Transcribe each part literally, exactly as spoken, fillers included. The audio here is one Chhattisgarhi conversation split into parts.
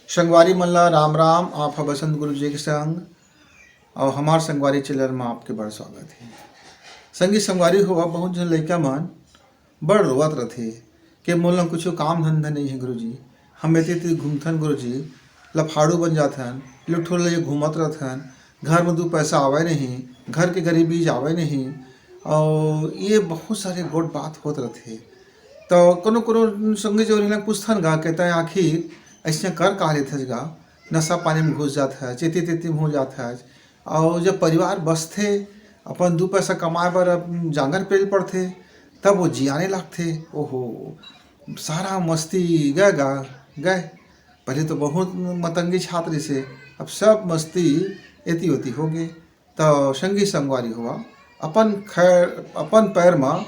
संगवारी मन ला राम राम। आप ह बसंत गुरु जी के संग, अउ हमार संगवारी चैनल म आपके बड़ स्वागत हे। संगी संगवारी हो, अब बहुत झन लइका मन बड़ रोवत रथे कि मोला कुछु काम धंधा नइ हे गुरुजी, हम एती एती घूमथन गुरुजी, लफाड़ू बन जाथन, लुठो ले घूमत रथन, घर म दू पैसा आवय नहीं, घर के गरीबी जावय नहीं, अउ ये बहुत सारे गोठ बात होत रथे। तो कोनो कोनो संगी जो पूछथन गा के तय आखिर ऐसे कर का लेथस गा, नशा पानी में घुस जात हस, चेती तेती में हो जात हस। अउ जब परिवार बसथे, अपन दू पैसा कमाए बर अब जांगर पेल पड़थे, तब वो जियाने लागथे। ओहो, सारा मस्ती गए गा, गए। पहले तो बहुत मतंगी छात्र से, अब सब मस्ती एती ओती हो गए। तो संगी संगवारी हुआ, अपन खैर, अपन पैर में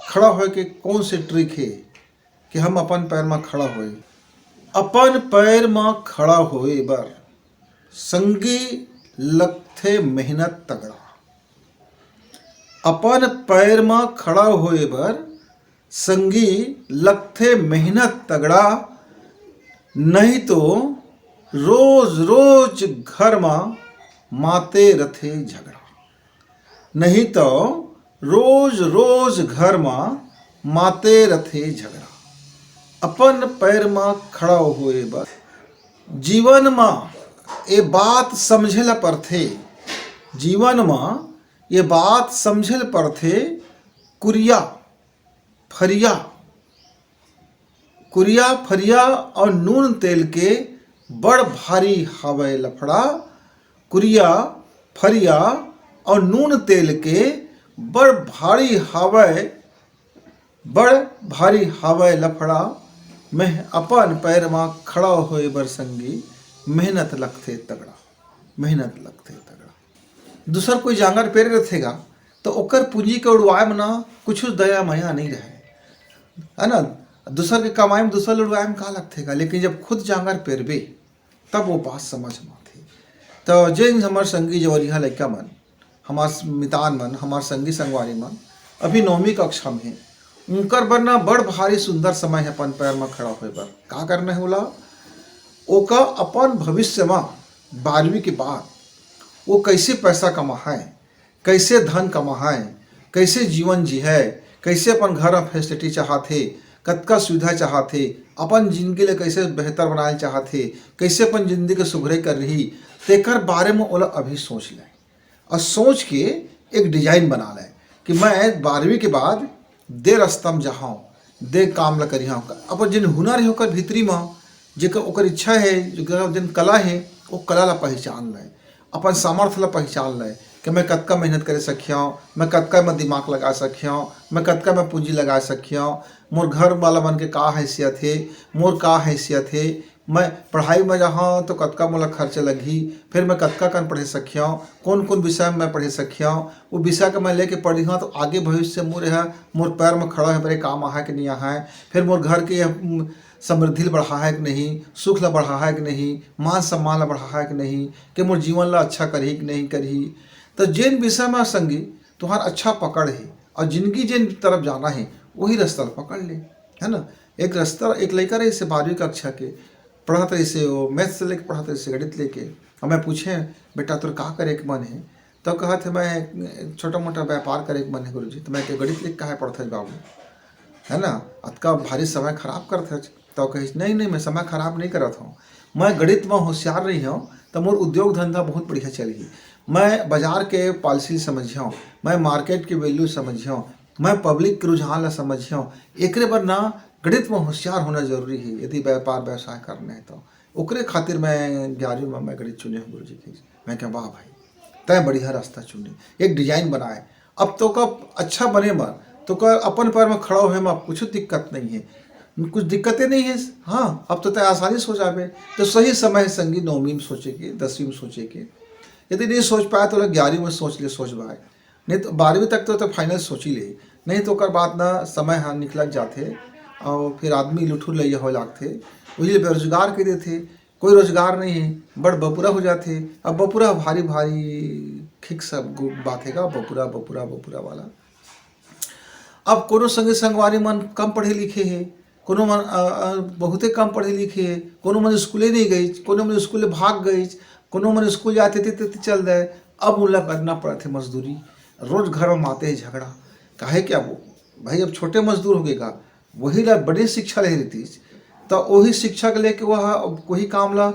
खड़ा होए के कौन से ट्रिक है कि हम अपन पैर में खड़ा होए? अपन पैर में खड़ा होए बर संगी लगथे मेहनत तगड़ा। अपन पैर में खड़ा होए बर संगी लगथे मेहनत तगड़ा, नहीं तो रोज रोज घर में माते रथे झगड़ा। नहीं तो रोज रोज घर म माते रथे झगड़ा। अपन पैर म खड़ा होए बर जीवन म ये बात समझे ल परथे, जीवन म ये बात समझे ल परथे, कुरिया फरिया कुरिया फरिया अउ नून तेल के बड़ भारी हावय लफड़ा। कुरिया फरिया अउ नून तेल के बड़ भारी हावय, बड़ भारी हावय लफड़ा। मैं अपन पैर म खड़ा होए बर संगी, मेहनत लगथे तगड़ा, मेहनत लगथे तगड़ा। दूसर कोई जांगर पेरे रथेगा तो ओकर पूंजी के उड़वाए म ना कुछ दया मया नहीं रहे, है ना? दूसर के कमाई में दूसर ल उड़वाए म का लगथेगा, लेकिन जब खुद जांगर पेरबे तब वो बात समझ में आथे। तो जेन हमर संगी जवरिहा लइका मन, हमार मितान मन, हमार संगी संगवारी मन अभी नौवीं कक्षा में हे, उनकर बर ना बड़ भारी सुंदर समय है अपन पैर में खड़ा होए बर। का करना है ओला? ओका अपन भविष्य में बारहवीं के बाद वो कैसे पैसा कमाए, कैसे धन कमाए, कैसे जीवन जीए, कैसे अपन घर में फैसिलिटी चाहत हे, कतका सुविधा चाहत हे, अपन जिंदगी ले कैसे बेहतर बनाए चाहत हे, कैसे अपन जिंदगी के सुघरे कर रही, तेकर बारे में ओला अभी सोच ले। और सोच के एक डिजाइन बना ले कि मैं बारहवीं के बाद दे रस्ता म जाहूँ, दे काम ल करिहूँ। अपन जिन हुनर हे ओकर भीतरी म, जेकर ओकर इच्छा हे, जेकर दिन कला हे, वो कला ला पहचान ले, अपन सामर्थ्य ला पहचान ले कि मैं कतका मेहनत करे सकिहूँ, मैं कतका में दिमाग लगा सकिहूँ, मैं कतका में पूंजी लगा सकिहूँ, मोर घर वाला मन के का हैसियत हे, मोर का हैसियत हे, मैं पढ़ाई में जाहूँ तो कतका मोला खर्च लगही, फिर मैं कतका कन पढ़े सकिहूँ, कौन कौन विषय में मैं पढ़े सकिहूँ, वो विषय के मैं लेके पढ़िहूँ तो आगे भविष्य मोर यह मोर पैर में खड़ा होए बर काम आहा कि नहीं आहा, फिर मोर घर के यह, उम, समृद्धि ल बढ़ा है कि नहीं, सुख ल बढ़ा है कि नहीं, मान सम्मान ल बढ़ा है कि नहीं, कि मोर जीवन ला अच्छा करही कि नहीं करही। तो जेन विषय में संगी तुहार अच्छा पकड़ हे और जिंदगी जेन तरफ जाना हे, वही रास्ता ल पकड़ ले, है ना? एक रास्ता, एक लइका रहिस हे बारहवीं कक्षा के, पढ़त रहिस हे, वो मैथ्स लेके पढ़त रहिस हे, गणित लेके। और मैं पूछे, "बेटा, तोर का करे के मन हे?" तो कहत हे, "मैं छोटा मोटा व्यापार करे के मन हे गुरुजी।" तो मैं कहे, "गणित लेके काहे पढ़त हस बाबू, है ना, अतका भारी समय खराब करत हस।" तो कहिस, "नहीं, नहीं, मैं समय खराब नहीं करत हूँ, मैं गणित में होशियार रही हूँ तो मोर उद्योग धंधा बहुत बढ़िया चलही। मैं बाजार के पॉलिसी समझियों, मैं मार्केट के वैल्यू समझियों, मैं पब्लिक के रुझान ला समझियों, एकरे बर ना गणित में होशियार होना जरूरी है, यदि व्यापार व्यवसाय करना है तो। ओकरे खातिर मैं ग्यारहवीं में मैं गणित चुने हूँ गुरुजी के।" मैं कहा, "वाह भाई, तय बढ़िया रास्ता चुने, एक डिजाइन बनाए।" अब तो का अच्छा बने बर, तो का अपन पैर में खड़ा होए में अब कुछ दिक्कत नहीं है, कुछ दिक्कतें नहीं है। हाँ, अब तो तय आसानी से हो जाबे। तो सही समय है संगी नौवीं में सोचे के, दसवीं में सोचे के। यदि नहीं सोच पाए तो ले ग्यारहवीं में सोच ले, सोच भाई। नहीं तो बारहवीं तक तो, तो फाइनल सोच ही ले, नहीं तो ओकर बाद ना समय हाँ निकलत जाथे और फिर आदमी लुठुर लइया होए लागथे, वही ले बेरोजगार कर देथे। कोई रोजगार नहीं है, बड़ बपुरा हो जाथे। अब बपुरा भारी भारी खिक सब गु-, बात है का, बपुरा, बपुरा, बपुरा वाला। अब कोनो संगी संगवारी मन कम पढ़े लिखे हे, कोनो मन अ, अ, बहुते कम पढ़े लिखे हे, कोनो मन स्कूले नहीं गईच, कोनो मन स्कूले भाग गईच, कोनो मन स्कूल जाते थे, ते चल दे। अब उनला करना पड़त हे मजदूरी, रोज घर में माते हे झगड़ा। काहे कि अब भाई, अब छोटे मजदूर हो गए का, वही ला बड़े शिक्षा ले रहीतिस, तो वही शिक्षा के लेके वह अब कोई काम ला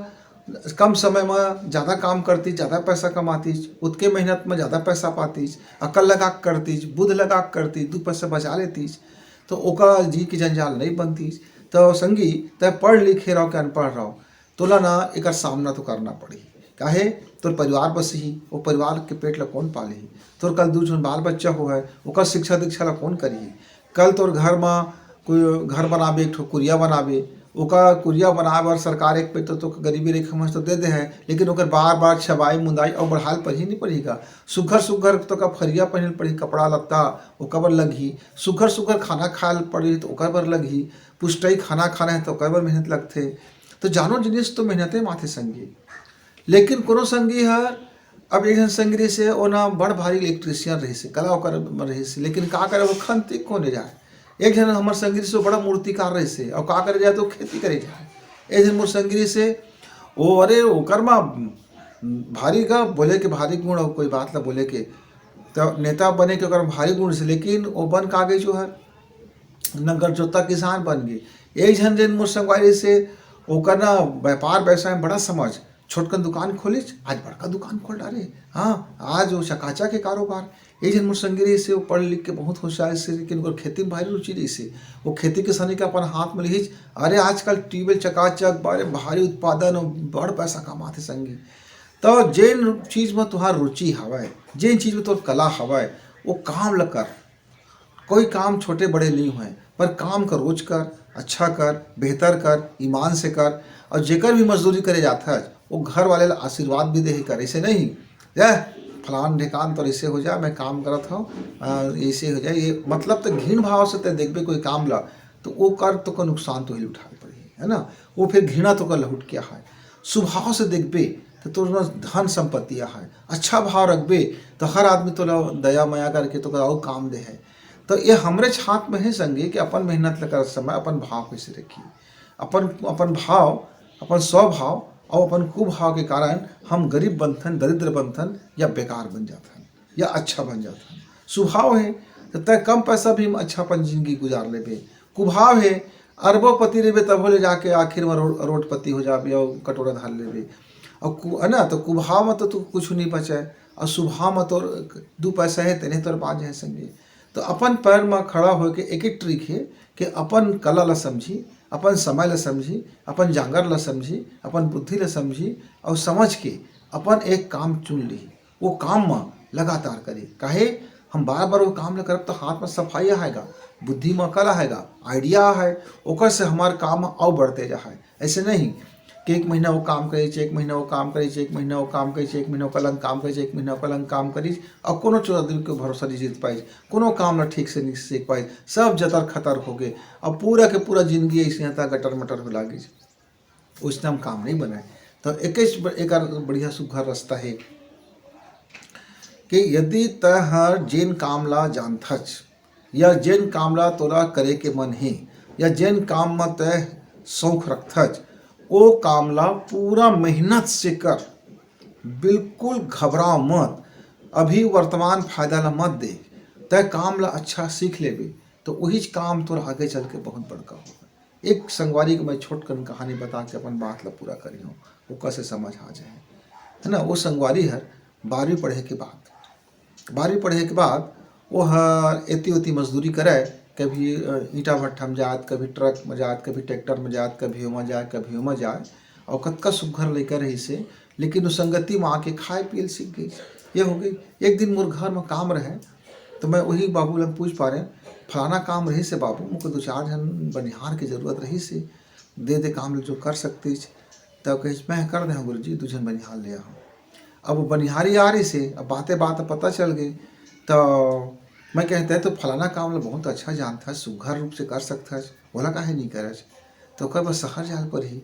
कम समय में ज़्यादा काम करतीस, ज़्यादा पैसा कमातीस, उतके मेहनत में ज़्यादा पैसा पातीस, अकल लगा के करतीस, बुद्ध लगा के करतीस, दू पैसा बचा लेतीस, तो ओकर जी के जंजाल नहीं बनतीस। तो संगी, तय पढ़ लिखे रहो कि अनपढ़ रहो, तोला ना एकर सामना तो करना पड़ही। काहे? तोर परिवार बसही, वो परिवार के पेट ला कौन पालही? तोर कल दू झन बाल बच्चा हो है, ओकर शिक्षा दीक्षा ला कौन करही? कल तोर घर मा कोई घर बनाबे, एक ठो कुरिया बनाबे, ओकर कुरिया बनाए बर सरकार एक पे तो, तो गरीबी रेखा में तो दे दे है, लेकिन ओकर बार बार छबाई मुंदाई और बढ़ाल पड़ही नहीं पड़ही का? सुघर सुघर तो का फरिया पहनल पड़ही, कपड़ा लत्ता ओकर बर लगही, सुघर सुघर खाना खायल पड़ही तो ओकर बर लगही, पुष्टई खाना खाना है तो ओकर बर मेहनत लगथे। तो जानो जिनिस तो मेहनते माथे संगी। लेकिन कोनो संगी हर, अब एक झन संगी से ओना बड़ भारी इलेक्ट्रीशियन रहिसे, कला ओकर रहिसे, लेकिन का करे, वो खंती कोने जाए। एक झन हमर संगी से बड़ा मूर्तिकार रहिसे, और का करे जाए तो खेती करे जाए। एक झन मोर संगी से, वो, अरे, ओकर मा भारी का बोले के भारी गुण, और कोई बात ला बोले के, तो नेता बने के ओकर भारी गुण से, लेकिन वो बन का गई जो है, नंगर जोता किसान बन गए। एक झन जेन मोर संगवारी से, ओकर ना व्यापार व्यवसाय में बड़ा समझ, छोटकन दुकान खोलिस, आज बड़का दुकान खोल डारे। हाँ, आज वो चकाचक के कारोबार। एक झन मोर संगी रहिस, वो पढ़ लिख के बहुत होशियार से, लेकिन ओकर खेती में भारी रुचि रहिस। वो खेती किसानी के अपन हाथ में लिहिस। अरे, आजकल ट्यूबवेल चकाचक, बारे भारी उत्पादन और बड़ पैसा कमाथे संगी। तो जेन चीज में तुहार रुचि हवय, जेन चीज में तोर कला हवय, वो काम ल कर। कोई काम छोटे बड़े नहीं होय, पर काम कर रोज कर, अच्छा कर, बेहतर कर, ईमान से कर। और जेकर भी मजदूरी करे जात है, वो घर वाले ला आशीर्वाद भी दे कर, ऐसे नहीं, "जय फलान ढेकान तो ऐसे हो जाए, मैं काम करत हूँ, अ, ऐसे हो जाए।" ये मतलब तो घिन भाव से ते देखबे कोई काम ला, तो वो कर तो का नुकसान तो ही उठाए पड़ही, है ना? वो फिर घृणा तो का लहुट क्या है। स्वभाव से देखबे तो तोर में धन संपत्ति है, अच्छा भाव रखबे तो हर आदमी तोला दया मया करके तो अउ काम दे है। तो ये हमरे हाथ में है संगी कि अपन मेहनत ल करत समय अपन भाव कैसे रखी, अपन अपन भाव, अपन स्वभाव और अपन कुभाव के कारण हम गरीब बनथन, दरिद्र बनथन या बेकार बन जाथन या अच्छा बन जाथन। स्वभाव है तो तय कम पैसा भी हम अच्छा अपन जिंदगी गुजार लेबे। कुभाव है, अरबोपति रेबे तभो ले जाके आखिर में रो-, रोडपति हो जाबे और कटोरा धर लेबे। और कु-, है ना, तो कुभाव में तो तू कुछ नहीं बचे, और स्वभाव में तो दू पैसा है, तेने तोर बाज है संगी। तो अपन पैर में खड़ा होके एक ही ट्रिक है कि अपन कला ला समझी, अपन समय ला समझी, अपन जांगर ला समझी, अपन बुद्धि ला समझी, और समझ के अपन एक काम चुन ली, वो काम म लगातार करी। काहे? हम बार बार वो काम ल करब तो हाथ में सफाई आएगा, बुद्धि में अकल आएगा, आइडिया है, ओकर से हमार काम अउ बढ़ते जाए। ऐसे नहीं कि एक महीना वो काम करी, एक महीना वो काम करी, एक महीना वो काम करी, एक महीना वो कलंग काम करी, एक महीना वो कलंग काम करी, और कोनो चौदह दिन के भरोसा नहीं जीत पाई, कोनो काम ला ठीक से नहीं सीख पाई, सब जतर खतर हो गए, अब पूरा के पूरा जिंदगी ऐसे यहाँ गटर मटर हो लागी। उसने हम काम नहीं बनाए। तो एक, एक बढ़िया सुघर रास्ता है कि यदि तय हर जेन काम ला जानथच या जेन काम ला तोला करे के मन हे या जेन काम म तय शौक रखथच, ओ काम ला पूरा मेहनत से कर, बिल्कुल घबराव मत। अभी वर्तमान फायदा ला मत दे, तय काम ला अच्छा सीख लेबे तो वहीच काम तोर आगे चल के बहुत बड़का होगा। एक संगवारी के मैं छोटकन कहानी बता के अपन बात ला पूरा करी हूँ, ओकर से समझ आ जाए, है ना। वो संगवारी हर बारहवीं पढ़े के बाद, बारहवीं पढ़े के बाद वो हर एती ओती मजदूरी करे, कभी अ, ईंटा भट्ठा में जात, कभी ट्रक में जात, कभी ट्रैक्टर में जात, कभी ओमा जाए, कभी ओमा जाए। और कतका सुघर लइका रहिस हे, लेकिन वो संगति में आके खाए पिए ल सीख गई। ये हो गई। एक दिन मोर घर में काम रहे, तो मैं वही बाबू ला पूछ पा रहे, "फलाना काम रहिस हे बाबू, मुझे दो चार झन बनिहार के जरूरत रहिस हे, दे दे काम जो कर सकतीस।" तब कहिस, "मैं कर दे हूँ गुरुजी, दू झन बनिहार ले आहूँ।" अब वो बनिहारी आ रहिस हे, अब बाते बात पता चल गई। तो मैं कहते हैं, "तो फलाना काम ला बहुत अच्छा जानथस, सुघर रूप से कर सकथस, ओला काहे नहीं करस?" तो ओकर बर शहर जाए ल परही,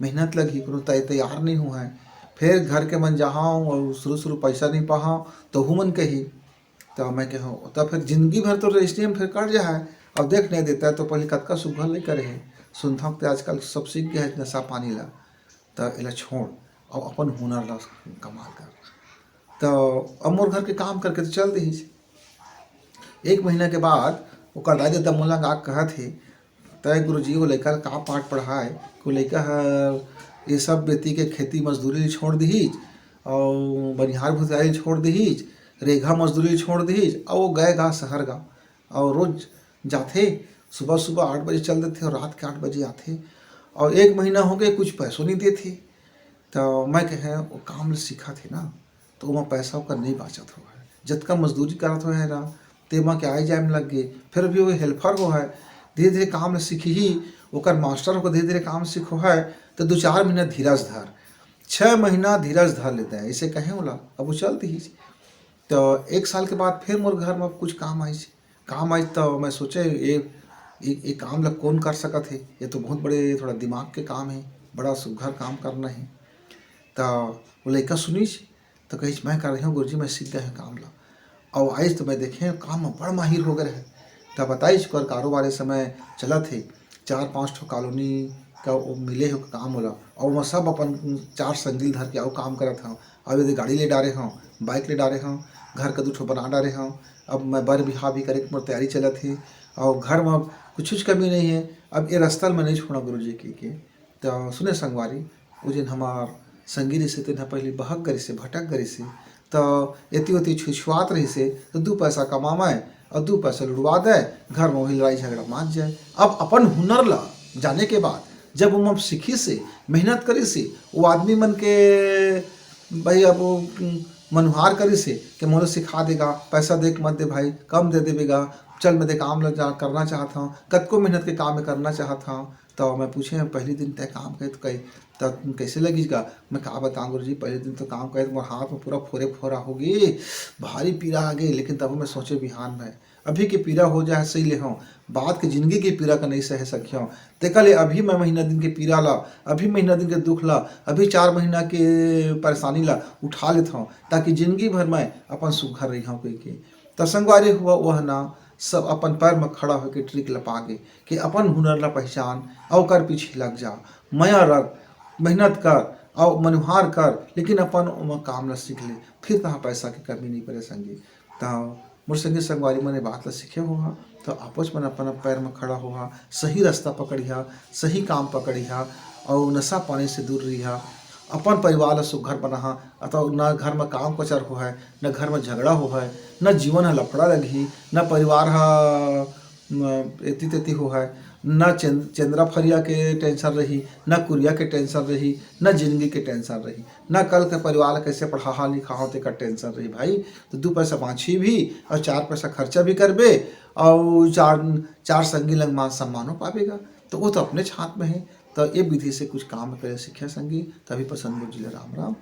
मेहनत लगही, कोनो तय तैयार नहीं हुआ है। फिर घर के मन जहाँ और शुरू शुरू पैसा नहीं पाहा, तो हूँ मन कही। तो मैं कहूँ, "तो फिर जिंदगी भर तो रजिस्ट्री में फिर कट जा है, अब देख नहीं देता है, तो पहले कतका सुघर ले करे है।" सुनथव कि आजकल सब सीख गए हैं नशा पानी ला, त एला छोड़, अब अपन हुनर ला कमाल कर। त अब मोर घर के काम करके तो चल दिहिस। एक महीना के बाद ओकर दाई ददा मोला गा कहत हे, "तय गुरुजी, वो लइका ल का पाठ पढ़ाए, वो लइका हर ये सब बेती के खेती मजदूरी ल छोड़ दिहिस, अउ बनिहार भुतिहारी ल छोड़ दिहिस, रेघा मजदूरी ल छोड़ दिहिस, अउ वो गए गा शहर गा, अउ रोज जाथे, सुबह सुबह आठ बजे चल देथे अउ रात के आठ बजे आथे, अउ एक महीना हो गए, कुछ पैसों नहीं देथे।" त मैं कहे, "वो काम ल सीखत हे ना, त ओमा पैसा ओकर नहीं बाँचत होवय। जतका मजदूरी करत होवय ना, तेमा के आए जाए में लग गे। फिर भी वो हेल्पर होवय, धीरे-धीरे काम ल सीखही, ओकर मास्टर होकर धीरे-धीरे काम सीखोवय, त दू चार महीना धीरज धर।" छह महीना धीरज धर लेते हैं, ऐसे कहे ओला। अब वो चल दिहिस। त एक साल के बाद फिर मोर घर में कुछ काम आइस। काम आइस त मैं सोचे, "ये, ये, ये काम ला कौन कर सकत हे? ये तो बहुत बड़े थोड़ा दिमाग के काम हे, बड़ा सुघर काम करना हे।" त वो लइका सुनिस, त कहिस, "मैं कर रहे हूँ गुरुजी, मैं सीख गए हूँ काम ला।" अउ आइस त मैं देखे, काम में बड़ माहिर हो गए रहे। त बताइस, ओकर कारोबार ए समय चलत हे, चार पाँच ठो कॉलोनी का वो मिले हे काम ओला, अउ ओमा सब अपन चार संगी ल धर के अउ काम करत हव। अब यदि गाड़ी ले डारे हव, बाइक ले डारे हव, घर का दू ठो बना डारे हव। अब मैं बर बिहाव भी करे के मोर तैयारी चलत हे, अउ घर में कुछ कुछ कमी नहीं है। अब ये रास्ता ल मैं नहीं छोड़ा गुरुजी के, के। त सुने संगवारी, वो जिन हमार संगी रहिसे, तेन ह पहिली बहक गरिसे, भटक गरिसे, त एती ओती छुछुआत रहिसे, त दू पैसा कमावय अउ दू पैसा लुड़वा दे, घर में वही लड़ाई झगड़ा माच जाए। अब अपन हुनर ला जाने के बाद जब वो सीखिसे, मेहनत करिसे, वो आदमी मन के, भाई, अब वो, उम, मनुहार करिसे कि मोला सिखा देगा, पैसा दे के मत दे भाई, कम दे देबेगा, चल मैं दे काम ला जा, करना चाहत हूँ, कतको मेहनत के काम मैं करना चाहत हूँ। तो मैं पूछे, "पहली दिन तय काम करे तो कही, त कइसे लगिस गा?" मैं का बताऊँ गुरुजी, पहले दिन तो काम करे तो मोर हाथ में पूरा फोरे फोरा हो गे, भारी पीरा आ गे, लेकिन तब मैं सोचे बिहान में अभी के पीरा हो जाए सही ले हूँ, बाद के जिंदगी के पीरा का नहीं सहे सकियों। तेकर ले अभी मैं महीना दिन के पीरा ला, अभी महीना दिन के दुख ला, अभी चार महीना के परेशानी ला उठा लेत हूँ, ताकि जिंदगी भर मैं अपन सुघर रही हूँ कह के। त संगवारी हुआ वह ना सब अपन पैर में खड़ा होके ट्रिक ला पागे कि अपन हुनर ला पहचान अउ ओकर पीछे लग जा, मया रख, मेहनत कर अउ मनुहार कर, लेकिन अपन ओमा काम ला सीख ले, फिर तहाँ पैसा के कमी नहीं पड़े संगी। त मोर संगी संगवारी मन ए बात ला सीखे होहा, त आपस मन अपन पैर में खड़ा होहा, सही रास्ता पकड़िहा, सही काम पकड़िहा, अउ नशा पानी से दूर रहिहा, अपन परिवार ला सुघर बनाहा, अतः न घर में काम कचर होहय, न घर में झगड़ा होहय, न जीवन ह लफड़ा लगही, न परिवार ह, म, एती तेती होहय, न चें-, चेंद्रा फरिया के टेंशन रही, न कुरिया के टेंशन रही, न जिंदगी के टेंशन रही, न कल के परिवार ला कैसे पढ़ाहा लिखाहा तेकर टेंशन रही भाई। तो दू पैसा बाँचही भी अउ चार पैसा खर्चा भी करबे अउ चार, चार संगी लंग मान सम्मानो पाबे गा। तो वो तो अपने हाथ में है। तो ये विधि से कुछ काम करे सीखे संगी। तभी पसंद बुझ ले। राम राम।